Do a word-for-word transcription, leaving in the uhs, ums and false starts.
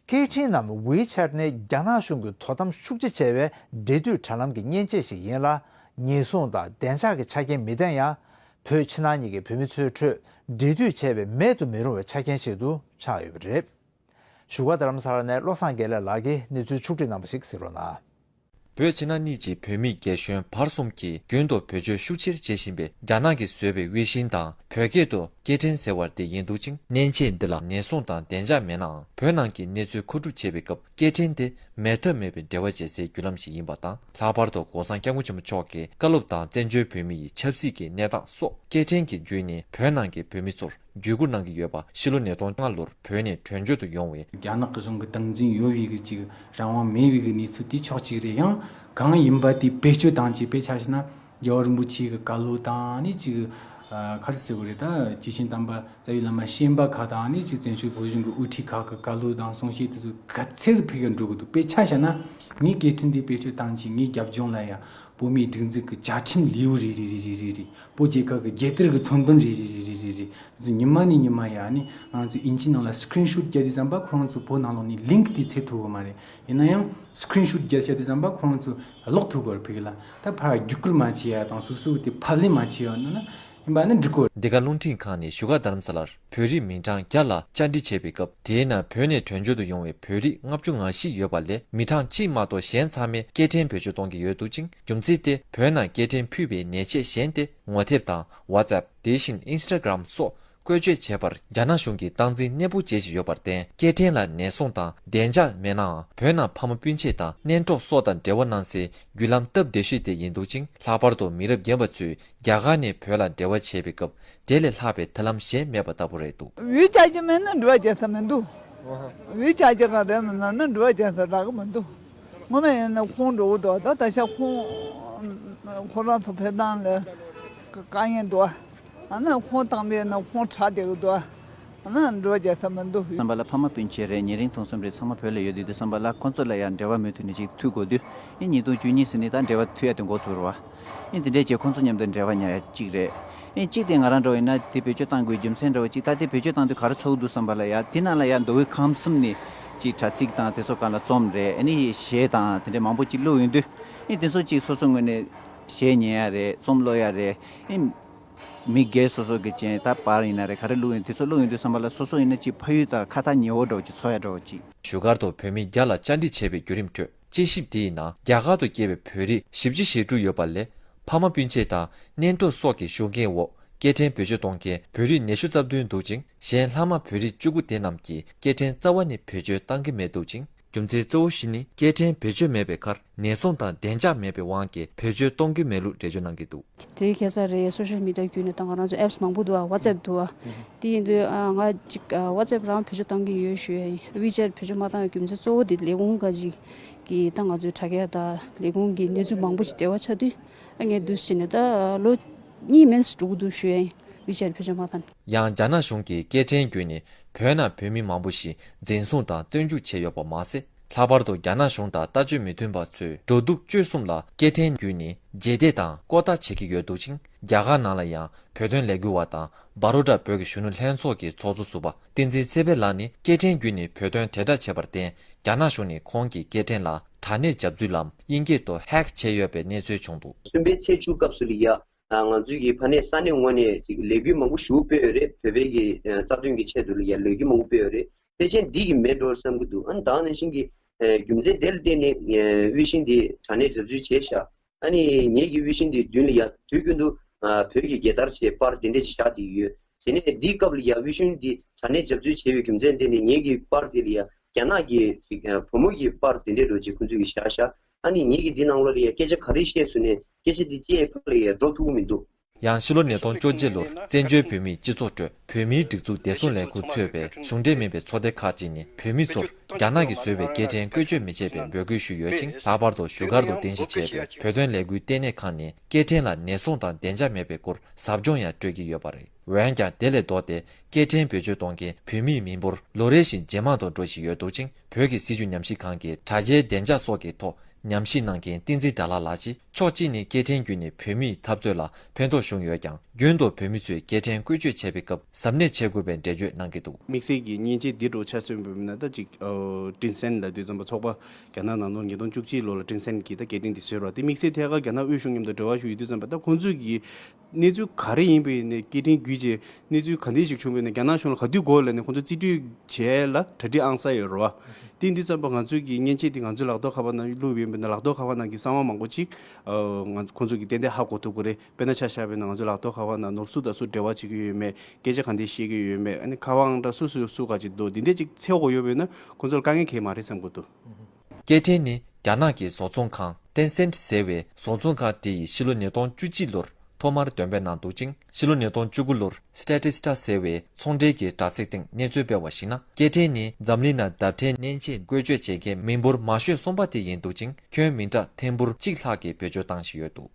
སྐད་འཕྲིན་ནམ་ཝི་ཆེ་ཊི་ནི་རྒྱ་ནག་གཞུང་གི་དོ་དམ་ཤུགས་ཆེ་བྱས་པའི་འབྲེལ་མཐུད་དྲ་ལམ་གྱི་མཉེན་ཆས་ཤིག་ཡིན་ལ། ཉེན་སྲུང་དང་བདེ་འཇགས་ཀྱི་ཆ་རྐྱེན་མི་ལྡན་ཡང་། བོད་ཕྱི་ནང་གཉིས་ཀྱི་བོད་མི་ཚོའི་ཁྲོད་འབྲེལ་མཐུད་བྱས་པའི་མེད་དུ་མི་རུང་བའི་ཆ་རྐྱེན་ཞིག་ཏུ་ཆགས་ཡོད་པ་རེད། བཞུགས་སྒར་རྡ་རམ་ས་ལ་ནས་བློ་བཟང་དགེ་ལེགས་ལགས་ཀྱིས་གནས་ཚུལ་ཕྱོགས་བསྒྲིགས་གནང་བ་ཞིག་གཟིགས་རོགས་གནང་། བོད་ཕྱི་ནང་གཉིས་ཀྱི་བོད་མི་རྒན་གཞོན་བར་གསུམ་གྱིས་རྒྱུན་དུ་བེད་སྤྱོད་ཤུགས་ཆེར་བྱེད་བཞིན་པའི་རྒྱ་ནག་གིས་བཟོས་པའི་ཝི་ཤིན་དང་བོད་སྐད་དུ་སྐད་འཕྲིན་ཟེར་བ་དེ་ཡིན་འདུག་ཅིང་། མཉེན་ཆས་འདི་ལ་ཉེན་སྲུང་དང་བདེ་འཇགས་མེད་ནའང་། བོད་ནང་གི་གནས་ཚུལ་མཁོ་སྒྲུབ་བྱེད་པའི་སྐབས་སྐད་འཕྲིན་དེ་མེད་ཐབས་མེད་པའི་འབྲེལ་བ་བྱེད་སའི་བརྒྱུད་ལམ་ཞིག་ཡིན་པ་དང་། ལྷག་པར་དུ་གོང་ས་སྐྱབས་མགོན་ཆེན་པོ་མཆོག་གིས་བཀའ་སློབ་དང་བཙན་བྱོལ་བོད་མི་ཡི་ཆབ་སྲིད་ཀྱི་གནས་སྟངས་སོགས་སྐད་འཕྲིན་གྱི་བརྒྱུད་ནས་བོད་ནང་གི་བོད་མི་ཚོར་བརྒྱུད་སྐུར་གནང་གི་ཡོད་པ། ཕྱི་ལོ་ཉིས་སྟོང་ལྔ་ལོར་བོད་ནས་བྲོས་བྱོལ་དུ་ཡོང་བའི། རྒྱ་ནག་གི་གཞུང་གི་སྟངས་འཛིན་ཡོད་པའི་གི་ཅིག་རང་དབང་མེད་པའི་གི་གནས་ཚུལ་དེ་ཕྱོགས་གཅིག་རེད། ཡང་གང་ཡིན་པ་དེ་བེད་སྤྱོད་བཏང་བྱས། དཔེ་ཆ་བཞག་ན་རྒྱལ་བ་རིན་པོ་ཆེ་གི་བཀའ་སློབ་དང་ནི་ཅིག་ཨ་ག་རེ་ཟེར་དགོས་རེད། ད་སྐྱེས་ཆེན་དམ་པ་རྩ་བའི་བླ་མ་ཤན་པ་ཁག་དང་ནི་ཅིག་བཙན་བྱོལ་བོད་གཞུང་གི་དབུ་ཁྲིད་ཁག་གི་བཀའ་སློབ་དང་གསུང་བཤད་དེ་ཚོ་ག་ཚད་ཟིག་ཕུལ་གི་འགྲོ་གི་འདུག་དཔེ་ཆ་བཞག་ན་ངའི་སྐད་འཕྲིན་དེ་བེད་སྤྱོད་བཏང་བྱས་ངའི་རྒྱབ་ལྗོངས་ལ་ཡང་བོད་མིའི་སྒྲིག་འཛུགས་ཀྱི་བཅའ་ཁྲིམས་ལེའུ་རེ་རེ་རེ་རེ་རེ་རེ། བོད་རྒྱལ་ཁབ་ཀྱི་རྒྱལ་དར་གྱི་ཚོན་དོན་རེ་རེ་རེ་རེ་རེ་རེ། ཉི་མ་ནས་ཉི་མ་ཡ་ནི་ང་ཚོ་དབྱིན་ཇིའི་ནང་ལ་སི་ཀི་རིན་ཤོཊ་རྒྱག་དུས་ཙམ་པ་ཁོ་རང་ཚོ་བོད་ནང་ལོགས་ནས་ལིང་ཀི་དེ་འཚོལ་ཐུབ་གི་མ་རེད། ཡིན་ན་ཡང་སི་ཀི་རིན་ཤོཊ་རྒྱག་བྱ་དུས་ཙམ་པ་ཁོ་རང་ཚོ་ཀློག་ཐུབ་གི་རེད། ཕ་གི་ལ་ད་ཕར་བརྒྱུད་སྐུར་མ་བྱེད་ཡ་དང་སོ་སོ་དེ་ཕབ་ལེན་མ་བྱེད་ཡ་ནི་ན་ཡིན་པ་ནི་འགྲིག་གོ། འདི་ག་རླུང་འཕྲིན་ཁང་ནས་བཞུགས་སྒར་རྡ་རམ་ས་ལར་བོད་རིགས་མི་གྲངས་བརྒྱ་ལ་བཅར་འདྲི་བྱས་པའི་སྐབས། དེའི་ནང་བོད་ནས་བྲོས་བྱོལ་དུ་ཡོང་བའི་བོད་རིགས་ལྔ་བཅུ་ང་བཞི་ཡོད་པ་ལས་མི་གྲངས་གཅིག་མ་གཏོགས་གཞན་ཚང་མས་སྐད་འཕྲིན་བེད་སྤྱོད་གཏོང་གི་ཡོད་འདུག་ཅིང་། རྒྱུ་མཚན་དེ་བོད་ནང་སྐད་འཕྲིན་ཕུད་པའི་ཉེས་ཆད་གཞན་ཏེ་ངོ་དེབ་དང་ཝ་ཙེབ། དེ་བཞིན་ཨིན་སི་ཊ་གྷི་རམ་སོགས་བཀོལ་སྤྱོད་བྱེད་པར་རྒྱ་ནག་གཞུང་གིས་སྟངས་འཛིན་གནས་སྤོ་བྱེད་བཞིན་ཡོད་པར་བརྟེན། སྐད་འཕྲིན་ལ་ཉེན་སྲུང་དང་བདེ་འཇགས་མེད་ནའང་། བོད་ནང་ཕ་མ་སྤུན་མཆེད་དང་གཉེན་གྲོགས་སོགས་དང་འབྲེལ་བ་གནང་སའི་བརྒྱུད་ལམ་སྟབས་བདེ་ཤོས་དེ་ཡིན་འདུག་ཅིང་། ལྷག་པར་དུ་མི་རབས་རྒན་པ་ཚོས་རྒྱ་གར་ནས་བོད་ལ་འབྲེལ་བ་བྱེད་པའི་སྐབས། དེ་ལས་ལྷག་པའི་ཐབས་ལམ་གཞན་མེད་པ་ལྟ་བུ་རེད་འདུག། ཝི་ཆེ་ཊི་མེད་ན་འབྲེལ་བ་བྱེད་ས་མི་འདུག། ཝི་ཆེ་ཊི་གང་རེད་མིན་ན་ནི་འབྲེལ་བ་བྱེད་ས་རག་གི་མི་འདུག། ངོ་མ་ཡིན་ན་ཁོང་འགྲོ་གི་འདུག། ད་ད་ཆ་ཁོང་ཁོ་རང་ཚོ་ཕེབས་སྟངས་ལ་དཀའ་ངལ་འདུག། ཨ་ནི་ཁོང་བཏང་པས་ན་ཁོང་དྲག་བསྡད་གི་འདུག། ཨ་ནི་འགྲོ་རྒྱག་ས་མི་འདུག། བསམ་པ་ལ་ཕ་མ་སྤུན་མཆེད་རེད། ཉེ་རིང་ཐུང་གསུམ་རེད། ཚང་མ་བོད་ལ་ཡོད་དུས་དུས་བསམ་པ་ལ་ཁོང་ཚོ་ལ་ཡང་འབྲེལ་བ་མུ་མཐུད་ནས་ཅིག་མཐུད་དགོས་དུས། ཨེ་ཉིས་སྟོང་བཅུ་གཉིས་ཟིན་ནས་ད་འབྲེལ་བ་མཐུད་ཡ་དེ་འགོ་ཚུགས་རེད་བ། ཨེ་དེ་འདྲས་བྱས་ཁོང་ཚོ་མཉམ་དུ་འབྲེལ་བ་ཉར་ཡ་གཅིག་རེད། ཨེ་གཅིག་དེ་ང་རང་འདྲ་བོ་ཡིན་ན་དེ་བེད་སྤྱོད་བཏང་དགོས་རྒྱུ་མཚན་འདྲ་བོ་གཅིག། ད་དེ་བེད་སྤྱོད་བཏང་དུས་ག་རེ་ཚོར་གི་འདུག་བསམ་པ་ལ་ཡ། དེ་ནང་ལ་ཡ་མདོ་དབུས་ཁམས་གསུམ་ནས་ཅིག་དྲ་ཚིགས་དང་དེ་ཚོ་སྒང་ལ་རྩོམ་རེད། ཨ་ནི་གཞས་དང་དེ་འདྲས་མང་པོ་ཅིག་བླུགས་ཡོང་དུས། ཨེ་དེ་ཚོ་ཅིག་སོ་སོ་ངོས་ནས་གཞས་ཉན་ཡ་རེད། རྩོམ་ཀློག་ཡ་རེད། ཨེ། མི་སྒེར་སོ་སོ་གི་ཅན་ད་པར་ཡིན་ན་རེད། ག་རེ་བླུགས་ཡིན་དེ་ཚོ་བླུགས་ཡོང་དུས་བསམ་པ་ལ་སོ་སོ་ཡིན་ན་ཅིག་ཕ་ཡུལ་དང་ཁ་ཐག་ཉེ་བོ་འདྲ་བོ་ཅིག་ཚོར་ཡ་འདྲ་བོ་ཅིག། བཞུགས་སྒར་དུ་བོད་མི་བརྒྱ་ལ་བཅར་འདྲི་བྱས་པའི་བརྒྱུད་རིམ་ཁྲོད། དཔྱད་ཞིབ་དེའི་ནང་རྒྱ་གར་དུ་སྐྱེས་པའི་བོད་རིགས་བཞི་བཅུ་ཞེ་དྲུག་ཡོད་པ་ལས། ཕ་མ་སྤུན་མཆེད་དང་གཉེན་གྲོགས་སོགས་ཀྱི་ཤུགས་རྐྱེན་འོག་སྐད་འཕྲིན་བེད་སྤྱོད་གཏོང་མཁན་བོད་རིགས་ཉི་ཤུ་རྩ་བདུན་འདུག་ཅིང་། གཞན་ལྷག་མ་བོད་རིགས་བཅུ་དགུ་དེ་རྣམས་ཀྱིས་སྐད་འཕྲིན་རྩ་བ་ནས་བེད་སྤྱོད་གཏང་གི་མེད་འདུག་ཅིང་། རྒྱུ་མཚན་གཙོ་བོ་བཞི་ནི་སྐད་འཕྲིན་བེད་སྤྱོད་མེད་པའི་ཁར་ཉེན་སྲུང་དང་བདེ་འཇགས་མེད་པའི་དབང་གིས་བེད་སྤྱོད་གཏོང་གི་མེད་ལུགས་འགྲེལ་བརྗོད་གནང་གི་འདུག། དེ་རིང་ཁ་སང་རེད། སོ་ཤལ་མི་ཌི་ཡ་བརྒྱུད་ནས་ད་ང་རང་ཚོ་ཨེབ་སི་མང་པོ་འདུག་ཨ། ཝ་ཙེབ་འདུག་ཨ། དེ་ཡིན་དུས་ཨ་ང་ཅིག་ཨ་ཝ་ཙེབ་རང་བེད་སྤྱོད་གཏང་གི་ཡོད་ཞུ་ཡ་ཡིན། ཝི་ཆེ་ཊི་བེད་སྤྱོད་མ་གཏང་བའི་རྒྱུ་མཚན་གཙོ་བོ་དེ་ལས་ཁུངས་ཁག་ཅིག་གིས་ད་ང་ཚོའི་དྲ་རྒྱ་དང་ལས་ཁུངས་ཀྱི་གནས་ཚུལ་མང་པོ་ཞིག་འབྲེལ་བ་ཆགས་དུས། ཨ་ངས་འདུག་སེ་བྱས་ནས་ད་ལོ་གཉིས་མིན་འགྲོ་གི་འདུག་ཞུ་ཡ་ཡིན། ཝི་ཆེ་ཊི་བེད་སྤྱོད་མ་གཏང་། ཡང་རྒྱ་ནག་གཞུང་གིས་སྐད་འཕྲིན་བརྒྱུད་ནས་བོད་ནང་བོད་མི་མང་པོ་ཞིག་འཛིན་བཟུང་དང་བཙོན་འཇུག་བྱས་ཡོད་པ་མ་ཟད། ལྷག་པར་དུ་རྒྱ་ནག་གཞུང་དང་ལྟ་སྤྱོད་མི་མཐུན་པ་ཚོས་འགྲོ་འདུག་སྤྱོད་གསུམ་ལ་སྐད་འཕྲིན་བརྒྱུད་ནས་རྗེས་འདེད་དང་ལྐོག་ལྟ་བྱེད་ཀྱི་ཡོད་འདུག་ཅིང་། རྒྱ་གར་ནང་ལ་ཡང་བོད་དོན་ལས་འགུལ་བ་དང་བ་རོ་ཌ་བོད་ཀྱི་གཞོན་ནུ་ལྷན་ཚོགས་ཀྱི་ཚོགས་གཙོ་ཟུར་པ་བསྟན་འཛིན་ཚེ་འཕེལ་ལགས་ནི་སྐད་འཕྲིན་བརྒྱུད་ནས་བོད་དོན་དྲིལ་བསྒྲགས་བྱས་པར་བརྟེན། རྒྱ་ནག་གཞུང་ནས་ཁོང་གི་སྐད་འཕྲིན་ལ་དྲ་གནས་རྒྱབ་ཚུལ་ལམ་དབྱིན་སྐད་དུ་ཧེག་བྱས་ཡོད་པའི་གནས་ཚུལ་བྱུང་འདུག། གསུམ་པའི་ཚེས་བཅུ་སྐབས་སུ་ལ་ཡ། ང་ཚོའི་གི་ཕ་ནས་ས་གནས་ངོས་ནས་ཅིག་ལས་འགུལ་མང་པོ་ཞིག་སྤེལ་ཡོད་རེད། བོད་པའི་གི་རྩ་དོན་གྱི་ཆེད་དུ་ལ་ཡ་ལས་འགུལ་མང་པོ་སྤེལ་ཡོད་རེད། ཕལ་ཆེར་འདི་གི་མེད་འགྲོ་བསམ་གི་འདུག། ཨ་ནི་ད་ག་ནང་བཞིན་གི་རྒྱུ་མཚན་དེ་ལ་བརྟེན་ནས་ཝི་ཤིན་འདི་དྲ་གནས་རྒྱབ་ཚུལ་བྱས་ཤག། ཨ་ནི་ངེད་ཀྱི་ཝི་ཤིན་འདི་མདུན་ལ་ཡ་དུས་རྒྱུན་དུ་བོད་ཀྱི་རྒྱལ་དར་བྱས་པར་དེ་འདྲས་བཞག་བསྡད་ཡོད། དེ་ནས་འདི་སྐབས་ལ་ཡ་ཝི་ཤིན་འདི་དྲ་གནས་རྒྱབ་ཚུལ་བྱས་པའི་རྒྱུ་མཚན་དེ་ནི་ངེད་ཀྱི་པར་དེ་ལ་ཡ་རྒྱ་ནག་གི་ཅིག་བུ་མོ་གི་པར་དེ་འདྲས་འགྲོ་ཅིག་ཁོང་ཚོས་ཀྱི་བཞག་ཤག། ཨ་ནི་ངེད་ཀྱིས་འདི་ནང་ལོགས་ལ་ཡ་སྐད་ཆ་ག་རེ་བཤད་སོང་ནས་སྐད་ཆ་འདི་ཅིའི་ཕར་ལ་ཡ་འགྲོ་ཐུབ་ཀྱི་མི་འདུག། ཡང་ཕྱི་ལོ་ཉིས་སྟོང་བཅོ་བརྒྱད་ལོར་བཙན་བྱོལ་བོད་མིའི་སྤྱི་ཚོགས་ཁྲོད་བོད་མིའི་སྒྲིག་འཛུགས་བདེ་སྲུང་ལས་ཁུངས་གཙོས་པའི་གཞུང་འབྲེལ་མིན་པའི་ཚོགས་སྡེ་ཁག་ཅིག་ནས་བོད་མི་ཚོར་རྒྱ་ནག་གིས་བཟོས་པའི་སྐད་འཕྲིན་བཀོལ་སྤྱོད་མི་བྱེད་པའི་འབོད་སྐུལ་ཞུས་ཡོད་ཅིང་། ལྷག་པར་དུ་བཞུགས་སྒར་དུ་རྟེན་གཞི་བྱས་པའི་བོད་དོན་ལས་འགུལ་ལྟེ་གནས་ཁང་ནས་སྐད་འཕྲིན་ལ་ཉེན་སྲུང་དང་བདེ་འཇགས་མེད་པའི་སྐོར་ཟབ་སྦྱོང་ཡང་སྤྲོད་ཀྱི་ཡོད་པ་རེད། འོན་ཀྱང་དེ་ལས་ལྡོག་སྟེ་སྐད་འཕྲིན་བེད་སྤྱོད་གཏོང་མཁན་བོད་མིའི་མི་འབོར་ལོ་རེ་བཞིན་ཇེ་མང་དུ་འགྲོ་བཞིན་ཡོད་འདུག་ཅིང་། བོད་ཀྱི་སྲིད་བྱུས་ཉམས་ཞིབ་ཁང་གིས་དྲ་རྒྱའི་བདེ་འཇགས་སོགས་ཀྱི་ཐོག་ ཉམས་ཞིབ་གནང་མཁན་བསྟན་འཛིན་དགྲ་ལྷ་ལགས་ཀྱིས་ཕྱོགས་གཅིག་ནས་སྐད་འཕྲིན་བརྒྱུད་ནས་བོད་མིའི་འཐབ་རྩོད་ལ་ཕན་ཐོགས་བྱུང་ཡོད་ཀྱང་། རྒྱུན་དུ་བོད་མི་ཚོས་སྐད་འཕྲིན་བཀོལ་སྤྱོད་བྱེད་པའི་སྐབས་གཟབ་ནན་བྱེད་དགོས་པའི་འགྲེལ་བརྗོད་གནང་གི་འདུག། དམིགས་བསལ་གྱི་མཉེན་ཆས་འདི་འདྲ་ཆ་མཚོན་པ་ཡིན་ན། ད་ཅིག་ཨ་ཀྲིན་སན་ལབ་དུས་ཙམ་པ་ཚོགས་པ་རྒྱ་ནག་ནང་ལོགས་ཉིས་སྟོང་བཅུ་གཅིག་ལོ་ལ་ཀྲིན་སན་གྱིས་ད་སྐད་འཕྲིན་འདི་བཟོས་རེད་བ། དེ་དམིགས་བསལ་ཐད་ཀར་རྒྱ་ནག་དབུས་གཞུང་མཉམ་དུ་འབྲེལ་བ་ཞུ་ཡོད་དུས་ཙམ་པ། ད་ཁོང་ཚོས་ཀྱི་གནས་ཚུལ་ག་རེ་ཡིན་པ་ཡིན་ནའི་སྐད་འཕྲིན་བརྒྱུད་བྱས་གནས་ཚུལ་ག་འདྲ་ཞིག་བྱུང་བ་ཡིན་ན་རྒྱ་ནག་གཞུང་ལ་ག་དུས་དགོས་ལབ་ནས་ཁོང་ཚོ་རྩིས་སྤྲོད་བྱས་ལ་གྲ་སྒྲིག་ཨང་གསར་ཡོད་རེད་བ། དེ་ཡིན་དུས་ཙམ་པ་ང་ཚོས་ཀྱི་མཉེན་ཆས་དེ་ང་ཚོའི་ལག་ཐོག་ཁ་པར་ནང་བླུགས་ཡོད་པ་ཡིན་ན་ལག་ཐོག་ཁ་པར་ནང་གི་གསང་བ་མང་པོ་ཅིག་ཨ་ང་ཁོང་ཚོ་གིས་ཏན་ཏན་ཧ་གོ་ཐུབ་ཀྱི་རེད། དཔེར་ན་ཆ་བཞག་པ་ཡིན་ན་ང་ཚོའི་ལག་ཐོག་ཁ་པར་ནང་ལོགས་སུ་དང་སུ་འབྲེལ་བ་བྱེད་ཀྱི་ཡོད་མེད། སྐད་ཆ་ག་འདྲ་བཤད་ཀྱི་ཡོད་མེད། ཨ་ནི་ཁ་པར་ཨང་གྲངས་སུ་སུ་སུ་ག་ཅིག་འདུག། འདི་འདྲ་ཅིག་འཚོལ་དགོས་ཡོད་པ་ཡིན་ན་ཁོང་ཚོར་དཀའ་ངལ་གང་ཡང་མ་རེད་བསམ་གྱི་འདུག། སྐད་འཕྲིན་ནི་རྒྱ་ནག་གི་བཟོ་ཚོང་ཁང་ཏེན་སེན་ཟེར་བའི་བཟོ་ཚོང་ཁང་དེ་ཡིས་ཕྱི་ལོ་ཉིས་སྟོང་བཅུ་གཅིག་ལོར་ཐོག་མར་འདོན་སྤེལ་གནང་འདུག་ཅིང་། ཕྱི་ལོ་ཉིས་སྟོང་བཅུ་དགུ་ལོར་Statista་ཟེར་བའི་ཚོང་འབྲེལ་གྱི་དྲ་ཚིགས་སྟེང་གནས་ཚུལ་སྤེལ་བར་གཞིགས་ན། སྐད་འཕྲིན་ནི་འཛམ་གླིང་ནང་བརྡ་འཕྲིན་མཉེན་ཆས་བཀོལ་སྤྱོད་བྱེད་མཁན་མི་འབོར་མང་ཤོས་གསུམ་པ་དེ་ཡིན་འདུག་ཅིང་། ཁྱོན་མི་འདྲ་ཐེར་འབུམ་གཅིག་ལྷག་གིས་བེད་སྤྱོད་བཏང་བཞིན་ཡོད་འདུག།